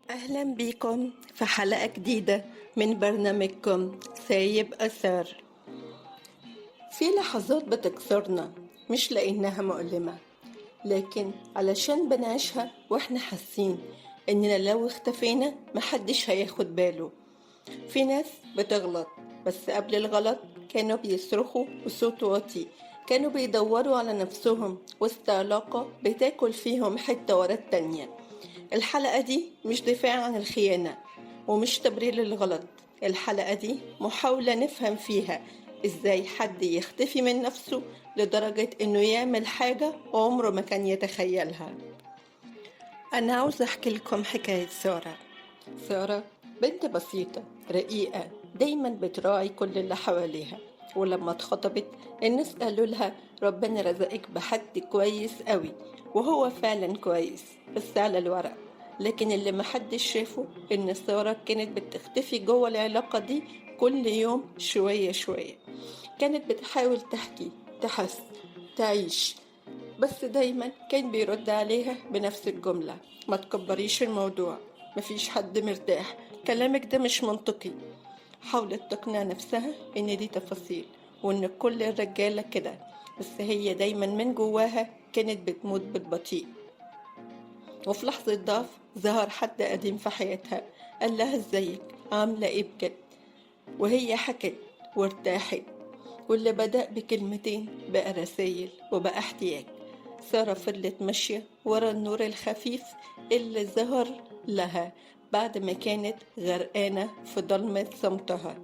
أهلا بيكم في حلقة جديدة من برنامجكم سايب أثر. في لحظات بتكسرنا مش لأنها مؤلمة، لكن علشان بنعيشها وإحنا حاسين إننا لو اختفينا محدش هياخد باله. في ناس بتغلط، بس قبل الغلط كانوا بيصرخوا بصوت واطي، كانوا بيدوروا على نفسهم وسط علاقة بتاكل فيهم حتة ورا التانية. الحلقة دي مش دفاع عن الخيانة ومش تبرير للغلط، الحلقة دي محاولة نفهم فيها ازاي حد يختفي من نفسه لدرجة انه يعمل حاجة عمره ما كان يتخيلها. انا عاوز احكي لكم حكاية سارة. سارة بنت بسيطة رقيقة، دايما بتراعي كل اللي حواليها، ولما اتخطبت الناس قالوا لها ربنا رزقك بحد كويس قوي، وهو فعلا كويس بس على الورق. لكن اللي محدش شافه إن سارة كانت بتختفي جوه العلاقة دي كل يوم شوية شوية. كانت بتحاول تحكي، تحس، تعيش، بس دايما كان بيرد عليها بنفس الجملة: ما تكبريش الموضوع، مفيش حد مرتاح، كلامك ده مش منطقي. حاولت تقنع نفسها إن دي تفاصيل وإن كل الرجالة كده، بس هي دايما من جواها كانت بتموت بالبطيء. وفي لحظة ضعف ظهر حد قديم في حياتها، قال لها ازيك، عاملة ايه بجد؟ وهي حكت وارتاحت، واللي بدأ بكلمتين بقى رسايل وبقى احتياج. سارة فضلت ماشية ورا النور الخفيف اللي ظهر لها بعد ما كانت غرقانة في ضلمة صمتها.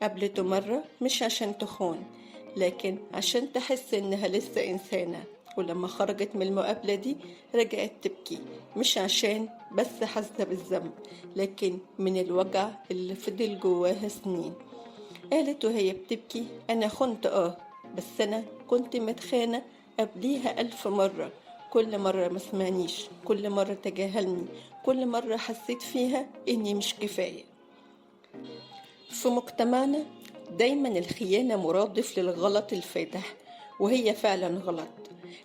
قابلته مرة مش عشان تخون، لكن عشان تحس إنها لسه إنسانة. ولما خرجت من المقابلة دي رجعت تبكي، مش عشان بس حاسة بالذنب، لكن من الوجع اللي فضل جواها سنين. قالت وهي بتبكي: أنا خنت بس أنا كنت متخانة قبليها 1000 مرة، كل مرة ما سمعنيش، كل مرة تجاهلني، كل مرة حسيت فيها إني مش كفاية. في مجتمعنا دايما الخيانة مرادف للغلط الفادح، وهي فعلا غلط،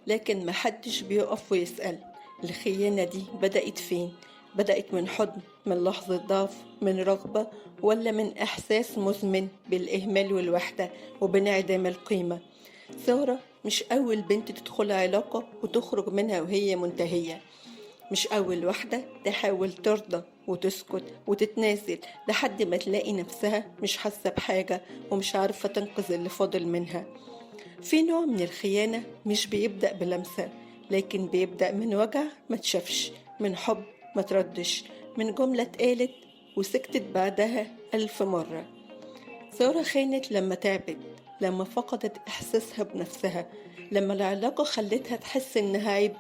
لكن محدش بيقف ويسأل الخيانة دي بدأت فين؟ بدأت من حضن، من لحظة ضعف، من رغبة، ولا من إحساس مزمن بالإهمال والوحدة وبانعدام القيمة؟ سارة مش أول بنت تدخل علاقة وتخرج منها وهي منتهية، مش أول واحدة تحاول ترضى وتسكت وتتنازل لحد ما تلاقي نفسها مش حاسة بحاجة ومش عارفة تنقذ اللي فاضل منها. في نوع من الخيانة مش بيبدأ بلمسة، لكن بيبدأ من وجع ما تشافش، من حب ما تردش، من جملة اتقالت وسكتت بعدها 1000 مرة. سارة خانت لما تعبت، لما فقدت إحساسها بنفسها، لما العلاقة خلتها تحس إنها عيب،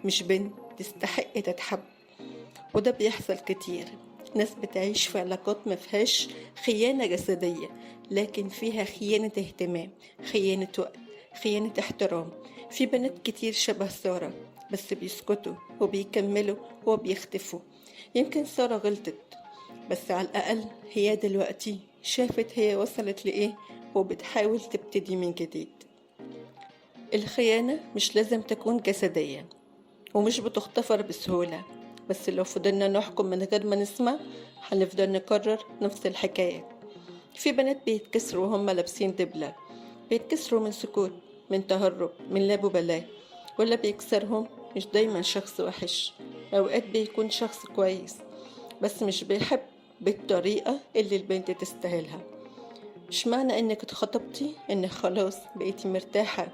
مش بنت تستحق تتحب. وده بيحصل كتير، ناس بتعيش في علاقات ما فيهاش خيانة جسدية، لكن فيها خيانة اهتمام، خيانة وقت، خيانة احترام. في بنات كتير شبه سارة، بس بيسكتوا وبيكملوا وبيختفوا. يمكن سارة غلطت، بس على الأقل هي دلوقتي شافت هي وصلت لإيه وبتحاول تبتدي من جديد. الخيانة مش لازم تكون جسدية ومش بتغتفر بسهولة، بس لو فضلنا نحكم من غير ما نسمع هنفضل نكرر نفس الحكاية. في بنات بيتكسروا وهم لابسين دبلة، بيتكسروا من سكوت، من تهرب، من لا مبالاة. ولا بيكسرهم مش دايما شخص وحش، أوقات بيكون شخص كويس بس مش بيحب بالطريقة اللي البنت تستاهلها. مش معنى انك اتخطبتي انك خلاص بقيتي مرتاحة،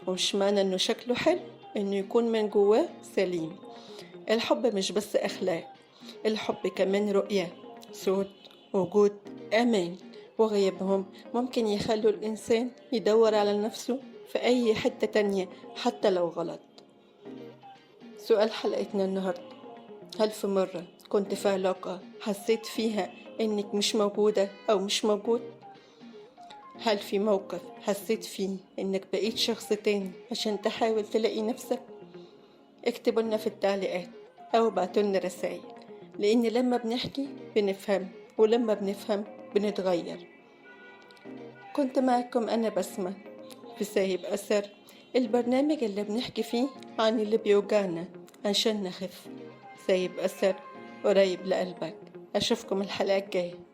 ومش معنى انه شكله حلو انه يكون من جواه سليم. الحب مش بس اخلاق، الحب كمان رؤية، صوت، وجود، امان. وغيابهم ممكن يخلوا الانسان يدور على نفسه في اي حتة تانية حتى لو غلط. سؤال حلقتنا النهاردة: هل في مرة كنت في علاقة حسيت فيها انك مش موجودة او مش موجود؟ هل في موقف حسيت فيه انك بقيت شخص تاني عشان تحاول تلاقي نفسك؟ اكتبوا لنا في التعليقات او ابعتوا لنا رسائل، لان لما بنحكي بنفهم، ولما بنفهم بنتغير. كنت معكم انا بسمة في سايب أثر، البرنامج اللي بنحكي فيه عن اللي بيوجعنا عشان نخف. سايب أثر قريب لقلبك. أشوفكم الحلقة الجاية.